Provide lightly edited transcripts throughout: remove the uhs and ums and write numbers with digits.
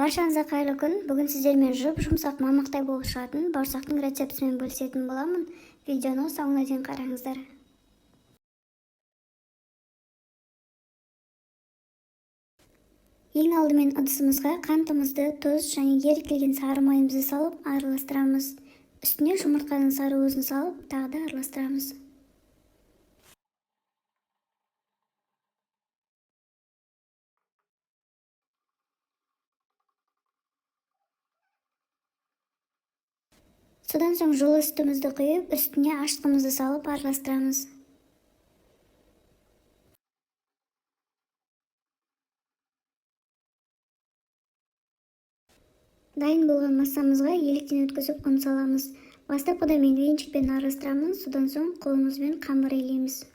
Баршаңызға қайырлы күн. Бүгін сіздермен жұп-жұмсақ мамықтай болып шығатын бауырсақтың рецептісімен бөлісетін боламын. Видеоны соңына дейін қараңыздар. Ең алдымен ыдысымызға қантымызды, тұз және ерітілген сары майымызды салып араластырамыз. Үстіне жұмыртқаның сары уызын салып, тағы да араластырамыз. Содан соң жылы сүтімізді құйып, үстіне ашытқымызды салып араластырамыз. Дайын болған массамызға електен өткізіп ұн саламыз. Бастапқыда мен венчикпен араластырамын, содан соң қолымызбен қамыр илейміз.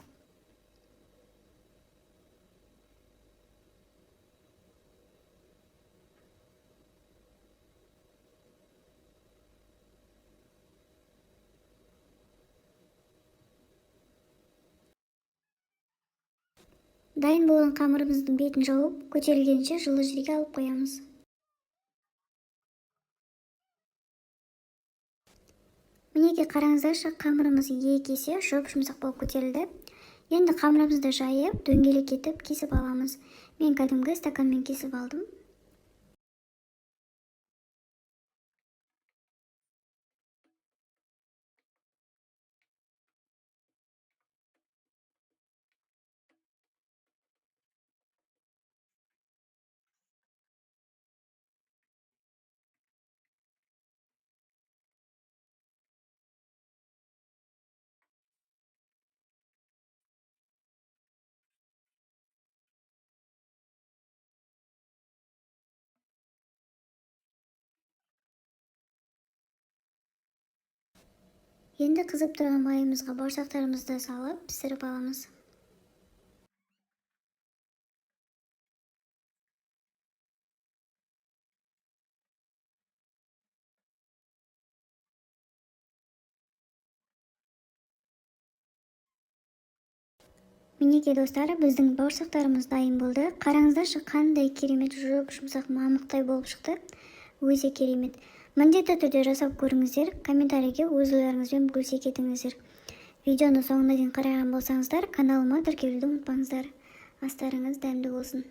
Дайын болған қамырымыздың бетін жауып, көтерілгенше жылы жерге алып қоямыз. Мінекей қараңыздаршы, қамырымыз екі есе жұп-жұмсақ болып көтерілді. Енді қамырымызды жайып, дөңгелек етіп кесіп аламыз. Мен кәдімгі стаканмен кесіп алдым. Енді қызып тұрған майымызға бауырсақтарымызды салып, пісіріп аламыз. Мінекей достар, біздің бауырсақтарымыз дайын болды. Қараңыздаршы, қандай керемет жұп-жұмсақ мамықтай болып шықты. Өте керемет. Міндетті түрде жасап көріңіздер, комментарийге өз ойларыңызбен бөлісе кетіңіздер. Видеоны соңына дейін қараған болсаңыздар, каналыма тіркелуді ұмытпаңыздар. Астарыңыз дәмді болсын.